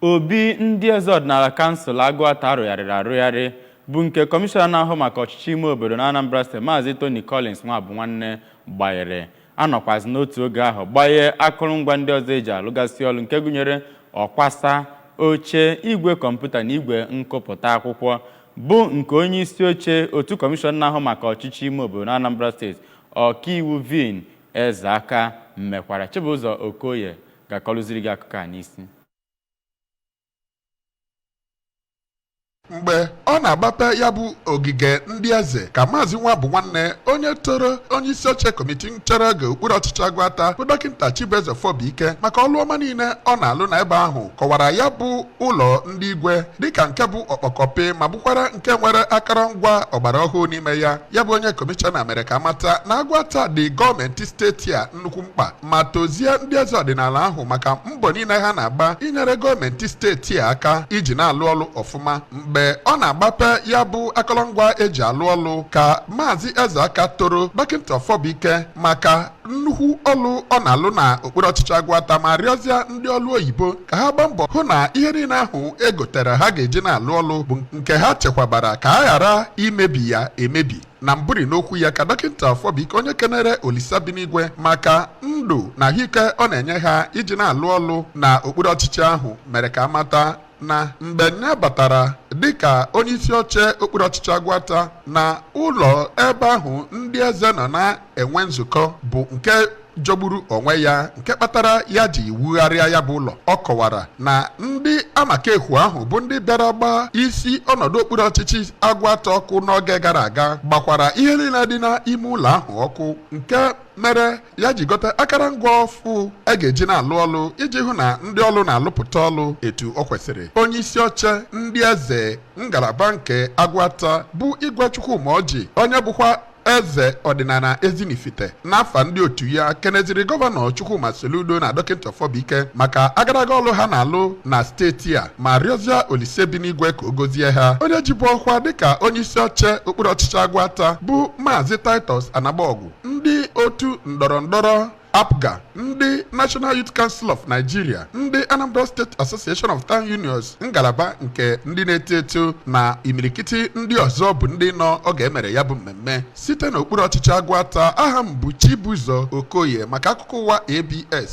Obi ndị eze ọdịnala kansụl Agụata arụgharịrị arụgharị bụ nke kọmishọna na-ahụ maka ọchịchị ime obodo na Anambra Steeti, Maazị Tony Collins Nwabunwanne, gbanyere. A nọkwazị n'otu oge ahụ gbanye akụrụngwa ndị ọzọ eji alụgasị ọlụ, nke gụnyere ọkwasa oche, igwe kọmputa na igwe nkụpụta akwụkwọ, bụ nke onye isi oche otu kọmishọn na-ahụ maka ọchịchị ime obodo na Anambra Steeti, Ọkaiwu Vin Ezeaka, mekwara. Chibụzọ Okoye ga-akọrụziri gị akụkọ a n'isi. Mgbe ọ na-agbape ya bụ ogige ndị eze, ka Maazị Nwabunwanne, onye toro onye isi oche kọmitii nchere oge okpuru ọchịchị Agụata, bụ Dọkịta Chibueze Ọfọbụike, maka ọlụ ọma niile ọ na-alụ na ebe ahụ, kọwara ya bụ ụlọ ndị igwe dịka nke bụ ọkpọkọpị ma bụkwara nke nwere akụrụngwa ọgbara ọhụụ n'ime ya. Ya bụ onye kọmishọna mere ka amata na Agụata dị gọọmenti steeti a nnukwu mkpa, ma tozie ndị eze ọdịnala ahụ maka mbọ niile ha na-agba inyere gọọmenti steeti a aka iji na-alụ ọlụ ọfụma. Mgbe ọ na-agbape ya bụ akụrụngwa eji alụ ọlụ, ka Maazị Ezeaka toro Dọkịta Ọfọbụike maka nnukwu ọlụ ọ na-alụ na okpuru ọchịchị Agụata, ma rịọzie ndị ọlụ oyibo ka ha gbaa mbọ hụ na ihe niile ahụ e gotere ha ga-eji na-alụ ọlụ bụ nke ha chekwabara, ka a ghara imebi ya emebi. Na mbụri n'okwu ya, ka Dọkịta Ọfọbụike, onye kenere Olisa bi n'igwe maka ndụ na ahụike ọ na-enye ha iji na-alụ ọlụ na okpuru ọchịchị ahụ, mere ka amata na mgbe ya batara dịka onye isi oche okpuru ọchịchị Agụata, na ụlọ ebe ahụ ndị eze nọ na-enwe nzukọ bụ nke jọgburu onwe ya, nke kpatara ya ji wugharịa ya bụ ụlọ. Ọ kọwara na ndị amakekwu ahụ bụ ndị bịara gbaa isi ọnọdụ okpuru ọchịchị Agụata ọkụ n'oge gara aga gbakwara ihe niile dị n'ime ụlọ ahụ ọkụ, nke mere ya ji gote akara ngwa ọfụ a ga-eji na-alụ ọlụ iji hụ na ndị ọlụ na-alụpụta ọlụ etu o kwesịrị. Onye isi oche ndị eze ngalaba nke Agụata, bụ Igwe Chukwuma Ọjị, onye bụkwa eze ọdịnala Ezinifite, n'afa ndị otu ya keneziri Gọvanọ Chukwuma Soludo na Dọkịta Ọfọbụike maka agaraga ọlụ ha na-alụ na steeti a, ma rịọzie Olise bi n'igwe ka o gozie ha. Onye jibu ọkwa dịka onye isi oche okpuru ọchịchị Agụata, bụ Maazị Titus Anagbọgụ, ndị otu ndọrọ ndọrọ APGA, ndị National Youth Council of Nigeria, ndị Anambra State Association of Town Unions ngalaba nke ndị na-eto eto, na imirikiti ndị ọzọ bụ ndị nọ oge emere ya bụ mmemme. Site n'okpuru ọchịchị Agụata, aha m bụ Chibụzọ Okoye maka akụkọ ụwa ABS.